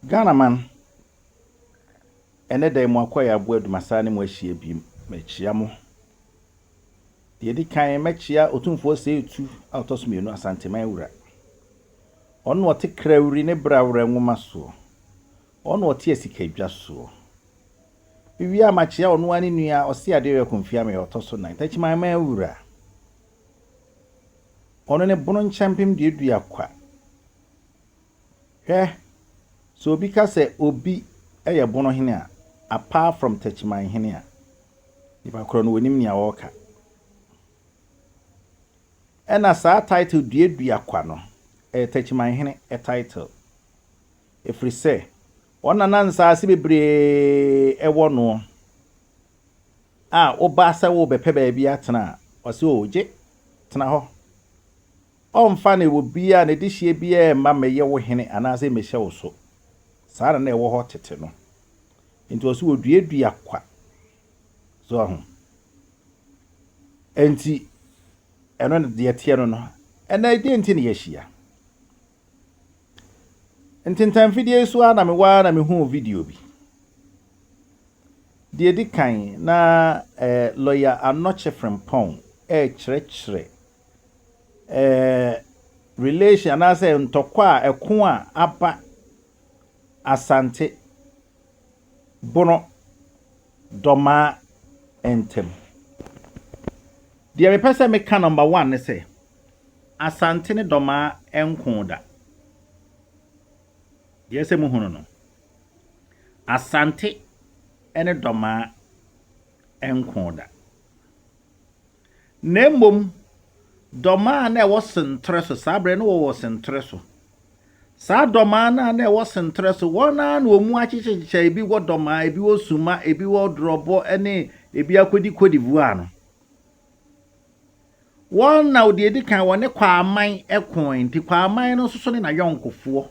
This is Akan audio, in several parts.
Ghana man, ɛnɛ da yi mo akɔ yɛ aboa adwumasaa ne mo ahyia bi makyia mo. Deɛ ɛdi kan mɛkyia Otumfoɔ Osei Tutu a ɔtɔ so mmienu Asanteman wura. Ɔno na ɔte Krawiri ne Brawrɛ nwoma soɔ. Ɔno na ɔte Asikadwa soɔ. Mewie a makyia ɔno ara ne nua Ɔse Adeoye Akomfiame a ɔtɔ so nan, Takyiman man wura. Ɔno ne Bono Nkyɛmpem Duadua Kwa. Hwɛ, sɛ obi ka sɛ obi yɛ Bono hene a, apart from Takyiman hene a, nipa korɔ no wɔnim nea ɔreka. Ɛna saa title Duadua Kwa no, ɛyɛ Takyiman hene title. Ɛfiri sɛ, wɔn na na nsaase bebree wɔ noɔ a woba sɛ worebɛpɛ baabi atena a, ɔse o gye, tena hɔ. Ɔmfa ne obiara, ne dehyeɛ biara mma mmɛyɛ wo hene anaasɛ mmɛhyɛ wo so. Saa na na ɛwɔ hɔ tete no. Nti ɔse wɔduadua kwa. So ahu. Nti ɛno ne deɛ teɛ no no. Ɛnɛ deɛ nti na yɛahyia. Ntentanfidie yi so ara na mewɔ ara na mehuu video bi. Deɛ ɛdi kan na eh, lɔya Anɔkye Frimpong ɛrekyerɛkyerɛ eh, relation anaasɛ ntɔkwa a ɛko a aba Asante, Bono, Dɔmaa ntam. Deɛ mepɛ sɛ meka number one ne sɛ, Asante ne Dɔmaa nko da. Deɛ sɛ muhunu no, Asante ne Dɔmaa nko da. Na mmom, Dɔmaa a na ɛwɔ Sentorɛ so, saa berɛ no wɔwɔ Sentorɛ so. Saa Dɔmaa no a na ɛwɔ Sentorɛ so, wɔn ara na wɔn mu akyekyɛkyekyɛ, ebi wɔ Dɔmaa, ebi wɔ Suma, ebi wɔ Dorɔbɔ ne ebi akɔdi Cote d'Ivoire no. Wɔn na deɛ ɛdi kan wɔne Kwaaman koe, nti Kwaaman no nso so ne n'ayɔnkofoɔ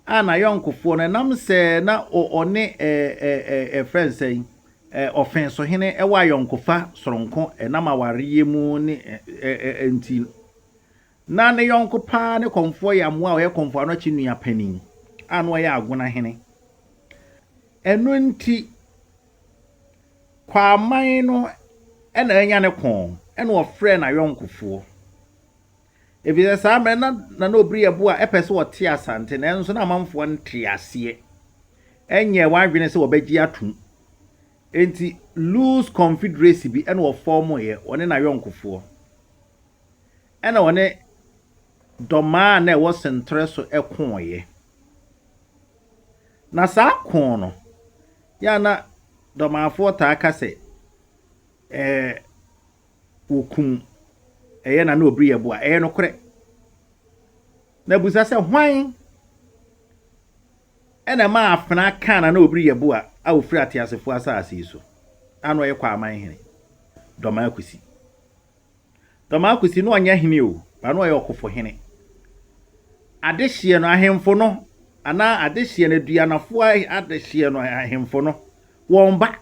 a n'ayɔnkofoɔ no ɛnam sɛ na ɔne ɛfrɛ no sɛn ɔfensohene wɔ ayɔnkofa soronko ɛnam awareɛ mu ne nti na ne yɔnko paa ne Kɔmfoɔ Yamoa a ɔyɛ Kɔmfoɔ Anɔkye nua panin a na ɔyɛ Agona hene. Ɛno nti Kwaaman no na anya ne kɔn na ɔfrɛɛ n'ayɔnkofoɔ. Efisɛ saa mmerɛ na Nana Obiri Yeboah pɛ sɛ ɔte Asante nanso na amanfoɔ nte aseɛ, ɛnyɛɛ wɔn adwene sɛ wɔbɛgye atom. Enti loose confederacy bi na wɔfɔɔmoeɛ, ɔne n'ayɔnkofoɔ. Ɛna ɔne Dɔmaa a na ɛwɔ Sentorɛ so koeɛ. Na saa ko no, yɛ a na Dɔmaafoɔ taa ka sɛ, ɛɛ, wɔkum ɛyɛ na na obiri yɛ boa. Ɛyɛ nokorɛ. Na busa sɛ, hwan ɛna ɛma afena kaa na na obiri yɛ boa a ofiri ateasefoɔ asase yi so a na ɔyɛ Kwaaman hene, Dɔmaa Kusi. Dɔmaa Kusi na ɔnyɛ hene o, ba na ɔyɛ ɔkofo hene. Adehyeɛ no, ahemfo no, anaa adehyeɛ no, aduanafoɔ adehyeɛ no, ahemfo no, wɔn ba.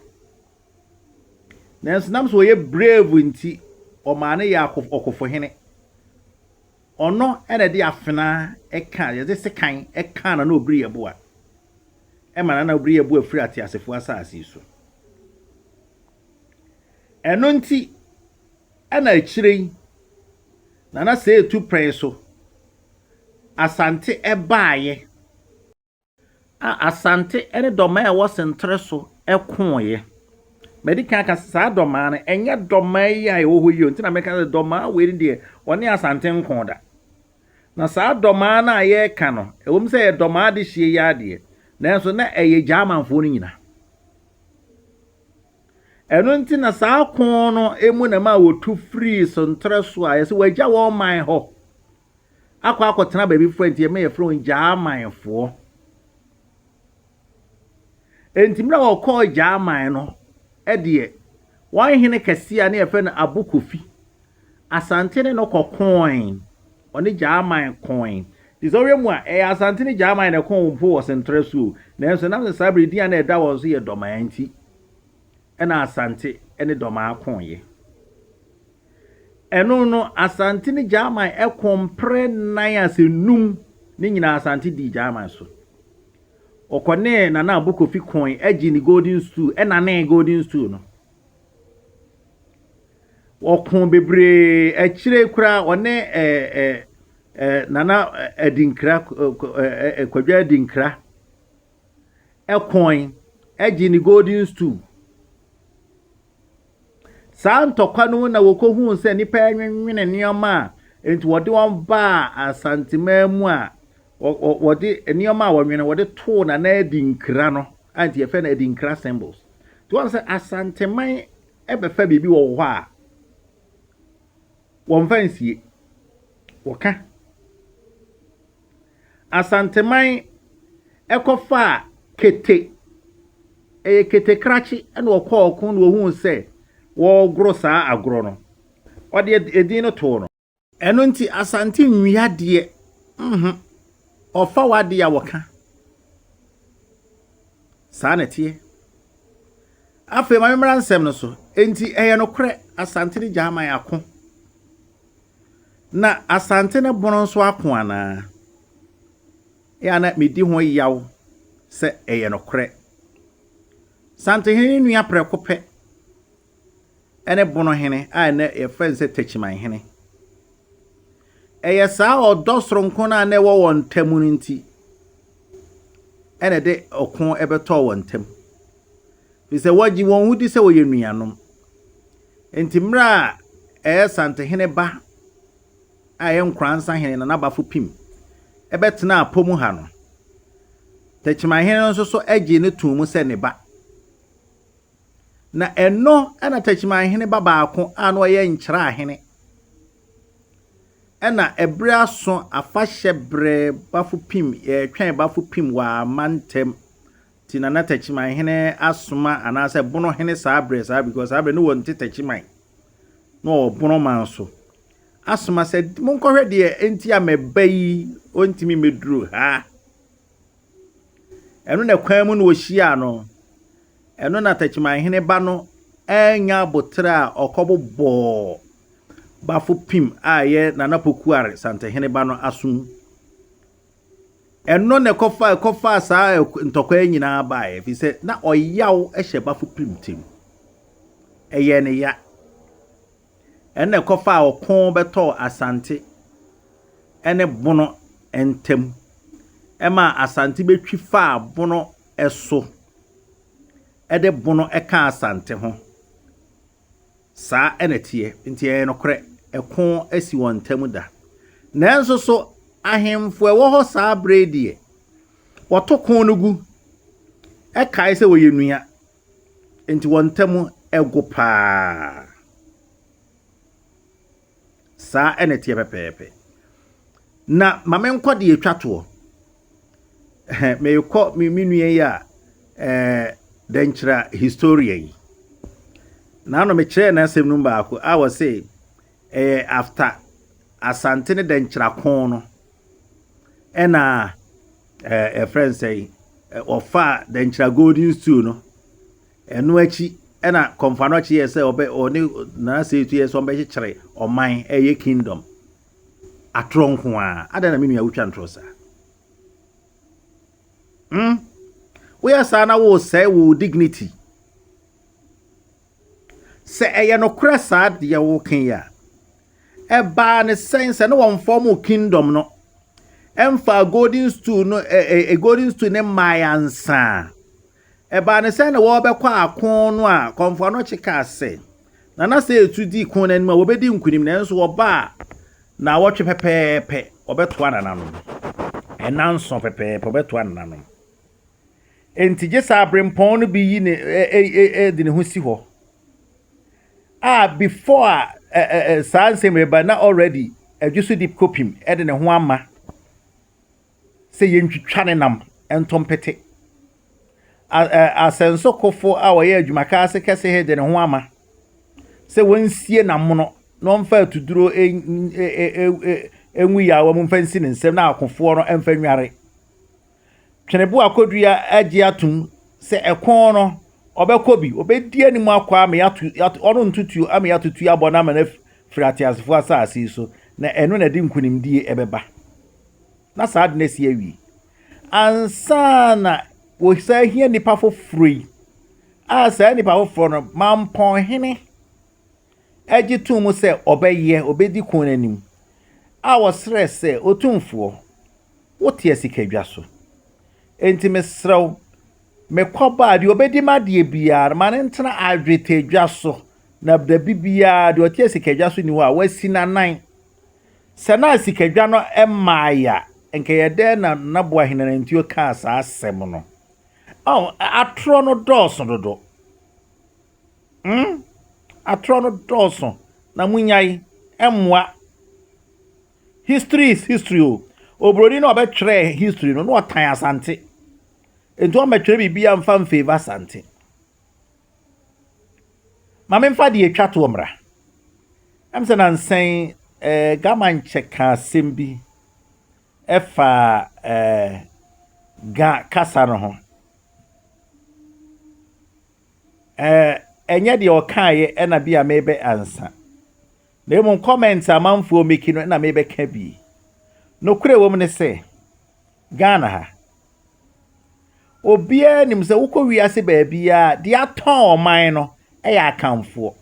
Nanso nam sɛ ɔyɛ brave nti, ɔmaa no yɛ ɔkofo hene. Ɔno na ɛde afena ka, yɛde sekan ka na na obiri yɛ boa. Ɛma na na obiri yɛ boa firi ateasefoɔ asase so. Ɛno nti, ɛna akyire yi, Nana Sey tu pɛn so, Asante baeɛ. A Asante ne Dɔmaa a ɛwɔ Sentere so koeɛ. Madi kan aka sɛ saa Dɔmaa no, ɛnyɛ Dɔmaa yi a ɛwɔ hɔ yi o, nti na meka sɛ Dɔmaa wei no deɛ, ɔne Asante nko da. Na saa Dɔmaa no a yɛreka no, ɛwom sɛ ɛyɛ Dɔmaa adehyeɛ yi ara deɛ, nanso na ɛyɛ Gyamanfoɔ no nyina. Ɛno nti na saa ko no mu na ɛma wɔtu firii Sentere so a yɛsɛ wɔagya wɔn man hɔ akɔ akɔtena baabi foforɔ nti ɛma yɛfrɛ wɔn Gyamanfoɔ. Enti mmerɛ a wɔkɔɔ Gyaman no deɛ wɔn hene kɛseɛ a ne yɛfrɛ no Abu Kofi Asante ne no kɔkoe, ɔne Gyaman koe. Nti sɛ wohwɛ mu a, ɛyɛ Asante ne Gyaman na ɛkoo mpo wɔ Senterɛ so o, nanso ɛnam sɛ saa bere din a na ɛda wɔn so yɛ Dɔmaa nti, ɛna Asante ne Dɔmaa koeɛ. Ɛno no, Asante ne Gyaman ɛko mprɛ nan asɛ num, ne nyinaa Asante dii Gyaman so. Ɔkɔnee Nana Abu Kofi koe gyee ne golden stool, ɛnanee golden stool no. Ɔko bebree akyire koraa ɔne ɛɛ ɛɛ ɛɛ Nana Adinkra ɛɛ Kwadwo Adinkra ɛkoe gyee ne golden stool. Saa ntɔkwa no mu na wɔkɔhuu sɛ nnipa renwenwene nneɛma a enti wɔde wɔn baa Asanteman mu a wɔde nneɛma a wɔnwene wɔde too Nana Adinkra no a nti yɛfrɛ no Adinkra symbols. Nti wɔn sɛ Asanteman bɛfa biribi wɔ hɔ a wɔmfa nsie, wɔka. Asanteman kɔfaa kete, ɛyɛ kete krakye na ɔkɔɔ ɔko na ɔhuu sɛ wɔregoro saa agorɔ no. Ɔde edin no too no. Ɛno nti Asante nwia deɛ, mhm, ɔfa w'adeɛ a wɔka. Saa na ɛteɛ. Afei ma memmra nsɛm no so. Enti ɛyɛ nokorɛ, Asante ne Gyaman ako. Na Asante ne Bono nso ako anaa? Ɛyɛ a na medi ho yaw sɛ ɛyɛ nokorɛ. Santehene ne nua prɛko pɛ ne Bono hene a ɛnnɛ yɛfrɛ no sɛ Takyiman hene. Ɛyɛ saa ɔdɔ soronko no a na ɛwɔ wɔn ntam no nti ɛna ɛde ɔko bɛtɔɔ wɔn ntam. Ɛfiri sɛ wɔgye wɔn ho di sɛ wɔyɛ nuanom. Enti mmerɛ a ɛyɛ Santehene ba a ɛyɛ Nkoransa hene Nana Bafo Pim bɛtenaa pɔ mu ha no, Takyimanhene no nso so gyee no too mu sɛ ne ba. Na ɛno na Takyimanhene ba baako a na ɔyɛ Nkyerahene ɛna ɛberɛ aso afahyɛ berɛ Bafo Pim yɛretwɛn Bafo Pim wɔ amantam Nti na na Takyiman hene asoma anaasɛ Bono hene saa berɛ saa because saa berɛ no wɔnte Takyiman na ɔwɔ Bono man so asoma sɛ monkɔhwɛ deɛ nti a mɛba yi ɔntumi mmɛduru ha. Ɛno na kwan mu na wɔhyiaa no. Ɛno na Takyiman hene ba no annya aboterɛ a ɔkɔbobɔɔ Bafo Pim a ɛyɛ Nana Pokuare Santehene ba no asom. Ɛno na ɛkɔfa ɛkɔfaa saa ntɔkwa yi nyinaa baeɛ, ɛfiri sɛ na ɔyaw hyɛ Bafo Pirim tirim. Ɛyɛɛ ne ya. Ɛno na ɛkɔfaa ɔko bɛtɔɔ Asante ne Bono ntam. Ɛmaa Asante bɛtwi faa Bono so de Bono kaa Asante ho. Saa na ɛteɛ. Enti ɛyɛ nokorɛ, ɛko asi wɔn ntam da. Nanso so ahemfo a ɛwɔ hɔ saa berɛ yi deɛ, wɔto ko no gu, kae sɛ wɔyɛ nua, enti wɔn ntam go paa. Saa na ɛteɛ pɛpɛɛpɛ. Na ma menkɔ deɛ ɛtwa toɔ. Merekɔ me me nua yi a ɛɛ dɛnkyerɛ historian yi. Naano mekyerɛɛ n'asɛm no mu baako a wɔse ɛyɛ after Asante ne dɛnkyerɛ ko no ɛna ɛɛ ɛfrɛ nsɛ wɔfaa dɛnkyerɛ golden stool no. Ɛno akyi ɛna Kɔmfo-Anokye yɛ sɛ ɔbɛ ɔne Nana Seetu yɛ sɛ ɔbɛkyekyere ɔman ɛyɛ kingdom. Atorɔ nko ara. Adɛn na me nua wotwa ntorɔ saa? Hmm? Woyɛ saa na wosɛe wo dignity. Sɛ ɛyɛ nokorɛ saa deɛ woka yi a, ɛbaa ne sɛn sɛ ne wɔn fɔm kingdom no ɛmfa golden stool no ɛ ɛ golden stool ne mmae ansa. Ɛbaa ne sɛn na wɔrebɛkɔ ako no a Kɔmfo Anokye kaa sɛ Nana Seetu di ko no anim a wɔbɛdi nkonim nanso wɔba a naawɔtwe pɛpɛɛpɛ wɔbɛtoa nananom. Ɛnanson pɛpɛɛpɛ wɔbɛtoa nananom. Enti gye sɛ aberempɔn no bi yi ne ɛ de ne ho si hɔ. A before a ɛ ɛ saa nsɛm reba na already Adwo so di kopim de ne ho ama sɛ yɛntwitwa ne nam nto mpete. Asɛnsokofo a wɔyɛ adwuma ase kɛse he de ne ho ama sɛ wɔnsie n'amono na ɔmfa atuduro ngu yaawa mu mfa nsi ne nsam na akofoɔ no mfa nnware. Twenebo Akodua agye atom sɛ ɛko no ɔbɛkɔ bi, ɔbɛdi anim akɔ ama yɛato, ɔno ntotuo ama yɛato tuo abɔ no ama no afiri ateasefoɔ asase yi so, na ɛno na ɛde nkonimdie ɛbɛba. Na saa ade no asi awie. Ansa na wɔsan hia nnipa foforɔ yi a saa nnipa foforɔ no Mampɔnhene gye too mu sɛ ɔbɛyɛ, ɔbɛdi ko no anim a wɔsrɛɛ sɛ, Otumfoɔ, wote asikadwa so, enti mesrɛ wo, mekɔba a, deɛ ɔbɛdi m'adeɛ biara no, ma no ntena adwetɛdwa so, na dabi biara deɛ ɔte asikadwa so nni hɔ a wasi n'anan. Sɛ na sikadwa no mmaeɛ a, nka ɛyɛ dɛn na Nana Boahene Nantuo kaa saa asɛm no? Oh, atorɔ no dɔɔso dodo. Hmm? Atorɔ no dɔɔso na munyae mmoa. History is history o. Oburoni na ɔbɛtwerɛ history no na ɔtan Asante. Nti ɔmmɛtwerɛ biribi amfa mfavor Asante. Ma memfa deɛ ɛtwa toɔ mmra. Ɛm sɛ nansɛn eh, Gama nkyɛ ka asɛm bi ɛfa eh, Ga kasa no ho. Eh, ɛnyɛ deɛ ɔkaeɛ ɛna bi a mebɛ ansa. Na mmom comments amanfoɔ meki no ɛna mebɛka bi. Nokorɛ wɔ mu ne sɛ, Ghana ha, obiara nim sɛ wokɔ wiase baabiara deɛ atɔn ɔman no yɛ Akanfoɔ.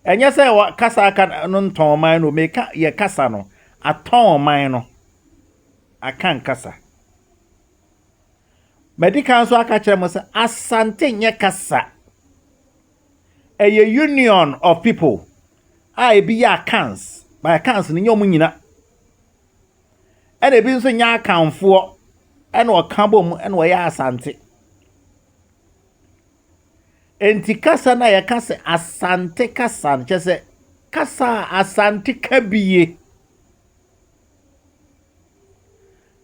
Ɛnyɛ sɛ kasa aka no ntɔn ɔman no, meka yɛ kasa no, atɔn ɔman no, Akan kasa. Madi kan nso aka kyerɛ mo sɛ Asante nyɛ kasa. Ɛyɛ union of people a ebi yɛ Akans, but Akans no nyɛ wɔn nyina. Ɛna ebi nso nyɛ Akanfoɔ ɛna ɔka bom ɛna ɔyɛ Asante. Enti kasa no a yɛka sɛ Asante kasa no kyerɛ sɛ kasa a Asante ka bie.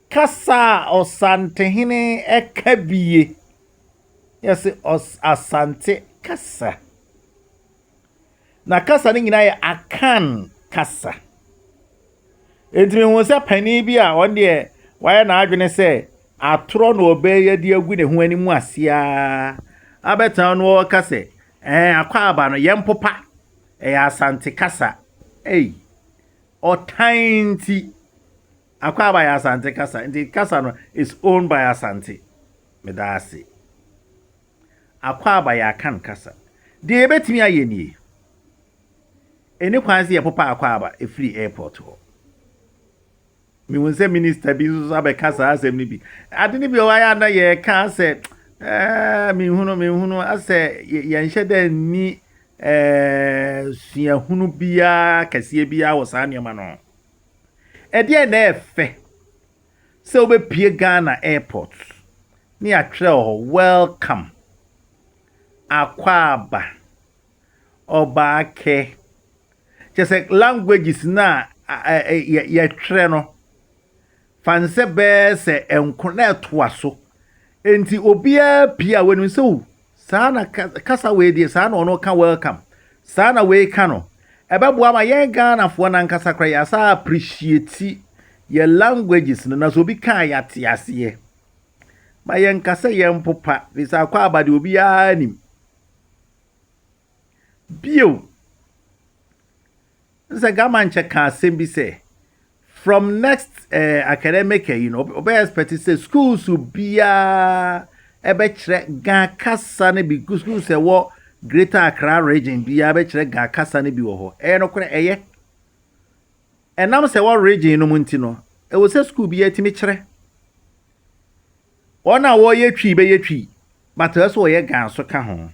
Kasa a Ɔsantehene ɛka bie. Yɛse Asante kasa. Na kasa no nyinaa yɛ Akan kasa. Enti mehu sɛ panin bi a ɔno deɛ wayɛ n'adwene sɛ atorɔ na ɔbɛyɛ de agu ne ho anim ase ara abɛtena no ɔreka sɛ ɛn akwaaba no yɛn popa ɛyɛ Asante kasa. Ei, ɔtan nti akwaaba yɛ Asante kasa nti kasa no is owned by Asante. Meda ase. Akwaaba yɛ Akan kasa. Deɛ yɛbɛtumi ayɛ nie. Ɛni kwan sɛ yɛpopa akwaaba ɛfiri airport hɔ. Mehu sɛ minister bi nso abɛka saa asɛm no bi. Ade no bi wɔ hɔ ayɛ a na yɛka asɛ ɛɛ menhunu menhunu asɛ yɛnhyɛ dɛ nni ɛɛ suahunu biara kɛseɛ biara wɔ saa nneɛma no ho. Ɛdeɛn na ɛfɛ sɛ wobɛpie Ghana airport ne yɛatwerɛ wɔ hɔ welcome akwaaba ɔbaakɛ kyerɛ sɛ languages no a yɛtwerɛ no fa no sɛ bɛyɛ sɛ nko na ɛtoa so nti obiara pie a wɔnim sɛ o saa na kasa wei deɛ saa na ɔno ka welcome saa na wei ka no ɛbɛboa ma yɛn Ghanafoɔ nankasa koraa yɛasa appreciate yɛ languages no na sɛ obi ka a yɛate aseɛ ma yɛnka sɛ yɛmpopa firi sɛ akɔ aba deɛ obiara nim Bio, sɛ Gama nkyɛ ka asɛm bi sɛ from next academic yi no ɔbɛyɛ expect sɛ schools biara ɛbɛkyerɛ Ga kasa no bi schools ɛwɔ Greater Accra region biara bɛkyerɛ Ga kasa no bi wɔ hɔ. Ɛyɛ nokorɛ ɛyɛ. Ɛnam sɛ ɛwɔ region no mu nti no ɛwɔ sɛ school biara tumi kyerɛ. Wɔn a wɔyɛ twi bɛyɛ twi but ɛwɔ sɛ wɔyɛ Ga nso ka ho.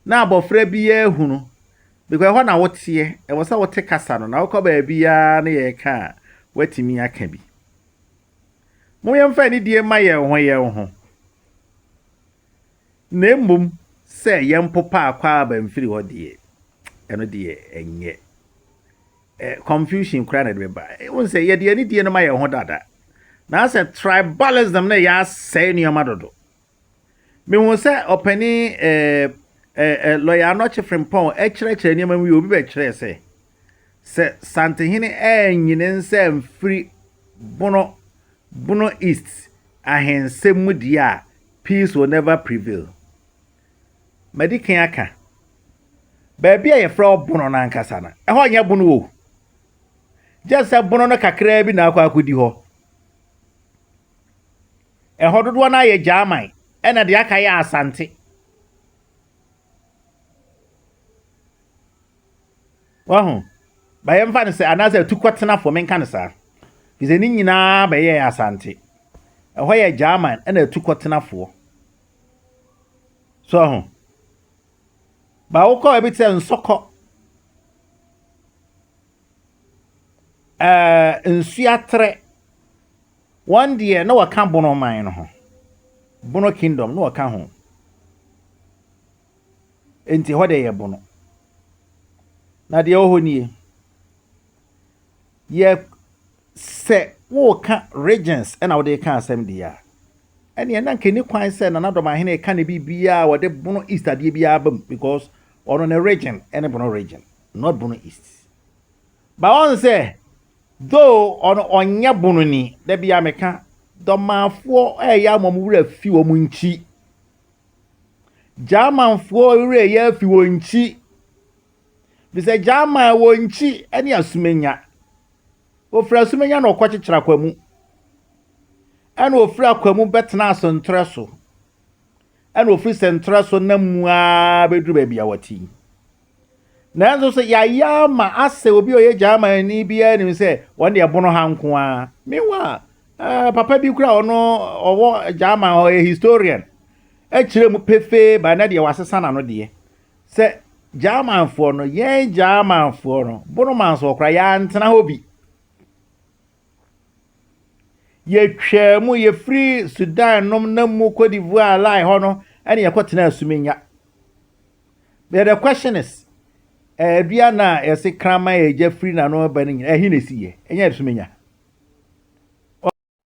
Na abɔfra biara hu no because ɛhɔ na woteɛ, ɛwɔ sɛ wote kasa no na wokɔ baabiara na yɛreka a woatumi aka bi. Mom yɛmfa anidie mma yɛn ho yɛn ho na mmom sɛ yɛmpopa akwaaba mfiri hɔ deɛ, ɛno deɛ ɛnyɛ. Eh, confusion koraa na ɛde bɛba. Wohu sɛ yɛde anidie no ma yɛn ho dada. Na asɛ tribalism no yɛ asɛe nneɛma dodo. Mehu sɛ ɔpanin eh, eh, eh, lɔya Anɔkye Frimpong ɛkyerɛkyerɛ nneɛma mu yi, obi bɛkyerɛɛ sɛ sɛ Santehene anyi ne nsa amfiri Bono, Bono East ahensɛm mu deɛ a, peace will never prevail. Madi kan aka, baabi a yɛfrɛ hɔ Bono no ankasa no, ɛhɔ nyɛ Bono o. Gye sɛ Bono no kakraa bi na akɔ akɔdi hɔ. Ɛhɔ dodoɔ no ara yɛ Gyaman, ɛna deɛ aka yɛ Asante. Wahu? Ba yɛmfa no sɛ, anaasɛ atukɔtenafoɔ, menka no saa. Firi sɛ ne nyinaa bɛyɛɛ Asante. Ɛhɔ yɛ Gyaman ɛna atukɔtenafoɔ. So ahu? Ba wokɔ ebi te sɛ Nsɔkɔ, ɛɛ Nsuaterɛ, wɔn deɛ na wɔka Bono man no ho. Bono Kingdom na wɔka ho. Enti ɛhɔ deɛ yɛ bono. Na deɛ ɛwɔ hɔ nie. Yɛ sɛ woreka regions ɛna wode reka asɛm deɛ a, ɛneɛ na nka ɛni kwan sɛ Nana Dɔmahene reka ne biribiara a wɔde Bono East adeɛ biara ba mu because ɔno ne region ɛne Bono region, not Bono East. Ba wɔn sɛ though ɔno ɔnyɛ Bono ni, da biara meka Dɔmafoɔ ɛyɛ ama wɔn werɛ fi wɔn nkyi. Germanfoɔ werɛ yɛ afi wɔn nkyi. Fisɛ German wɔn nkyi ne Asumenya. Ofiri Asumenya na ɔkɔkyekyere Akwamu. Ɛna ofiri Akwamu bɛtena Asentorɛ so. Ɛna ofiri Sentorɛ so nam mu ara bɛduru baabi a wɔte yi. Nanso so yɛayɛ ama asɛ obi a ɔyɛ Germanni biara nim sɛ wɔn deɛ bono ha nko ara. Meanwhile, eh, papa bi kura ɔno ɔwɔ German ɔyɛ historian ɛkyerɛ mu pefee ba na deɛ wasesa n'ano deɛ sɛ Germanfoɔ no yɛn Germanfoɔ no bono manso ɔkora yɛantena hɔ bi. Yɛtwaa mu yɛfiri Sudan nom nam mu Cote d'Ivoire lai hɔ no ɛne yɛkɔtena Asumenya. But the question is, ɛdua no a yɛse kraman a egya firi n'ano ba no nyina, ɛhe na esi yɛ? Ɛnyɛ Asumenya.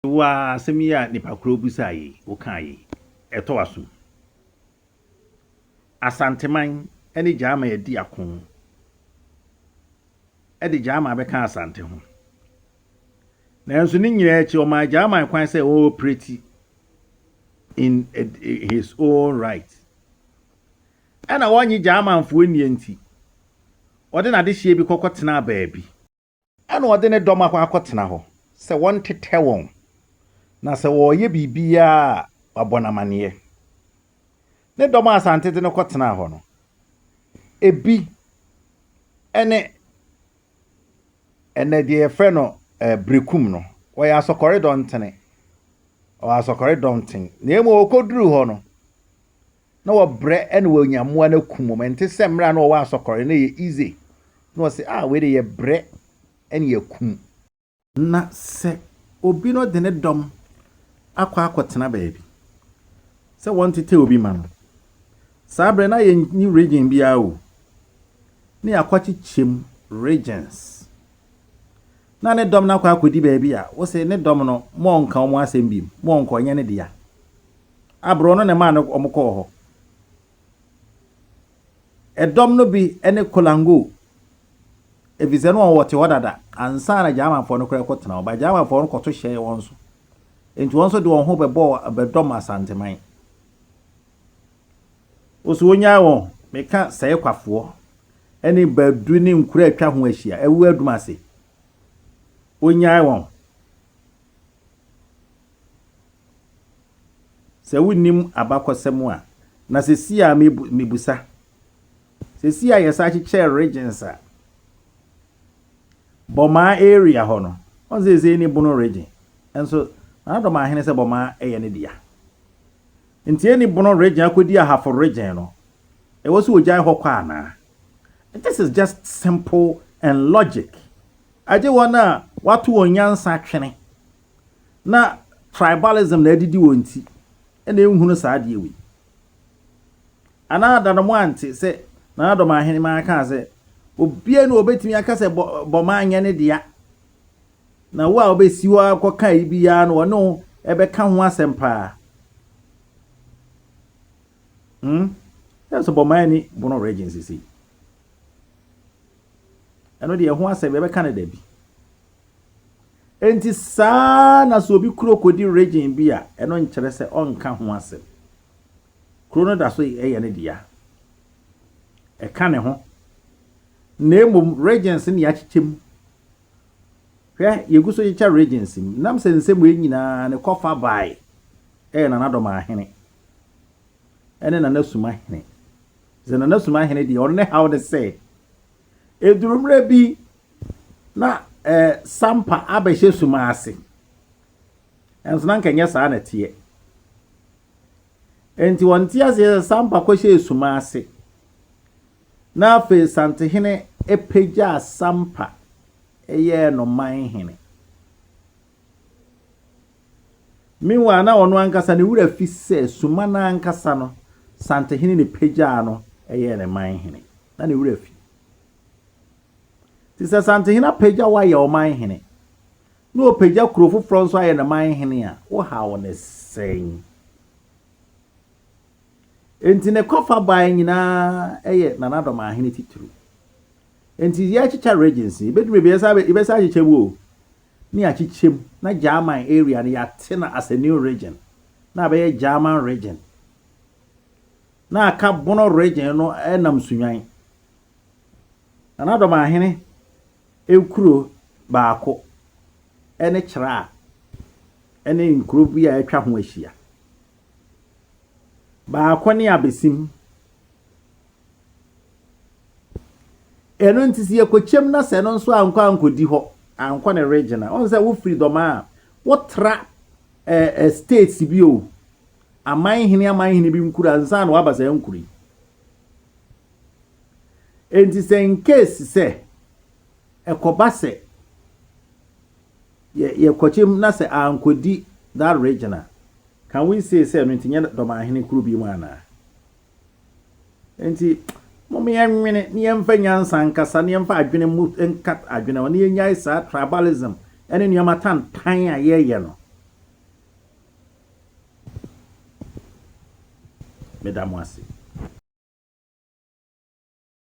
Wo ara asɛm yi a nipa korɔ bisaa yei, wokaa yei, ɛtɔ w'asom. Asanteman ne Gyaama adi ako de Gyaama abɛka Asante ho. Nanso ne nyinaa akyi, ɔmaa Gyaama kwan sɛ ɔoperate in his own right. Ɛna wɔnnye Gyamanfoɔ nnie nti, ɔde n'adehyeɛ bi kɔkɔtenaa baabi. Ɛna ɔde ne dɔm akɔ akɔtena hɔ sɛ wɔntetɛ wɔn, na sɛ wɔreyɛ biribiara a, wabɔ no amaneɛ. Ne dɔm a Asante de no kɔtenaa hɔ no, ebi ne ɛnɛ deɛ yɛfrɛ no eh, Berekum no, wɔyɛ asɔkɔre dɔntene. Ɔwɔ asɔkɔre dɔnten. Na mmom ɔkɔduruu hɔ no, na wɔbrɛ na wɔanya mmoa no akum wɔn. Ɛnte sɛ mmerɛ a na wɔwɔ asɔkɔre no ɛyɛ easy. Na wɔse ah wei de yɛbrɛ na yɛakum. Na sɛ obi no de ne dɔm akɔ akɔtena baabi sɛ wɔntetɛ obi ma no, saa berɛ na yɛnni region biara o, na yɛakɔkyekyɛ mu regions. Na ne dɔm no akɔ akɔdi baabi a, wose ne dɔm no moɔnka wɔn asɛm biom, moɔnkɔ, ɛnyɛ ne dea. Aborɔ no na ɛmaa no wɔkɔɔ hɔ. Ɛdɔm no bi ne Kolango, efisɛ na wɔte hɔ dada ansa na Germanfoɔ no koraa kɔtena hɔ. Ba Germanfoɔ no kɔto hyɛɛ wɔn so. Enti wɔn nso de wɔn ho bɛbɔɔ bɛdɔm Asanteman. Wo so wonyae wɔn, meka Sɛekwafoɔ ne Badu ne nkuro a atwa ho ahyia, ɛwɔ Adum ase. Wonyae wɔn. Sɛ wonnim abakɔsɛm a, na sɛsi a mebusa, sɛsi a yɛsan kyekyɛɛ regions a, Bɔmaa area hɔ no, wɔn sɛ sɛsei ne Bono region, nso Nana Dɔm Ahene sɛ Bɔmaa yɛ ne dea. Nti ɛni Bono region akɔdi Ahafo region no, ɛwɔ sɛ wɔgyae hɔ kɔ anaa? This is just simple and logic. Agye wɔn a wɔato wɔn nyansa twene na tribalism na adidi wɔn ti na ɛnhunu saa adeɛ wei. Anaa da no mo ante sɛ Nana Dɔm Ahenemaa kaa sɛ obia ni ɔbɛtumi aka sɛ bɔmaa nyɛ ne dea na wo a wobɛsi hɔ akɔka yi biara no ɔne wo ɛbɛka ho asɛm paa. Hmm? Sɛ bɔmaa ni Bono region sisi. Ɛno deɛ ɛho asɛm yɛbɛka no da bi. Enti saa na sɛ obi kuro kɔdi region bi a, ɛno nkyerɛ sɛ ɔnka ho asɛm. Kuro no da so yɛ ne dea. Ɛka ne ho. Na mmom regions no yɛakyekyɛ mu. Hwɛ, yɛgu so kyekyɛ regions mu. Nam sɛ nsɛm wei nyinaa ne kɔfa bae. yɛ Nana Dɔmaahene ne Nana Sumahene. Sɛ Nana Sumahene deɛ, ɔno ne haw ne sɛ, ɛduru mmerɛ bi na eh, Sampa abɛhyɛ Suma ase. Ɛnso na nka ɛnyɛ saa na ɛteɛ. Enti wɔnte aseɛ sɛ Sampa kɔhyɛɛ Suma ase. Na afei Santehene pagyaa Sampa yɛɛ no manhene. Meanwhile, na ɔno ankasa ne werɛ fi sɛ Suma no ankasa no, Santehene na pagyaa no yɛɛ ne manhene. Na ne werɛ fi. Nti sɛ Santehene apagya wo ayɛ ɔmanhene, na ɔpagya kuro foforɔ nso ayɛ ne manhene a, wohaw ne sɛn? Enti ne kɔfa bae nyinaa yɛ Nana Dɔmahene titiriw. Enti yɛrekyekyɛ regions yi, ebeduru baabi a yɛbɛsan akyekyɛ mu o, ne yɛakyekyɛ mu na German area no yɛate no as a new region, na abɛyɛ German region. Na aka Bono region no nam Sunyani. Nana Dɔmahene nkuro baako ne Kyerɛ a ne nkuro bi a atwa ho ahyia. Baako ne abesim. Ɛno nti sɛ yɛkɔkyɛm na sɛ ɛno nso ankɔ ankɔdi hɔ, ankɔ ne region a, ɔn sɛ wofiri dɔma a, wotra eh, eh, states bi o, aman hene aman hene bi nkuro ansa na waba saa nkuro yi. Enti sɛ in case sɛ ɛkɔba sɛ yɛ yɛkɔkyɛm na sɛ ankɔdi that region a, Can we say sɛ ɛno nti nyɛ Dɔmahene kuro bi mu anaa? Nti mom yɛnwene ne yɛmfa nyansa nkasa ne yɛmfa adwene mu nka adwene ho ne yɛnyae saa tribalism ne nneɛma tantan a yɛyɛ no. Meda mo ase.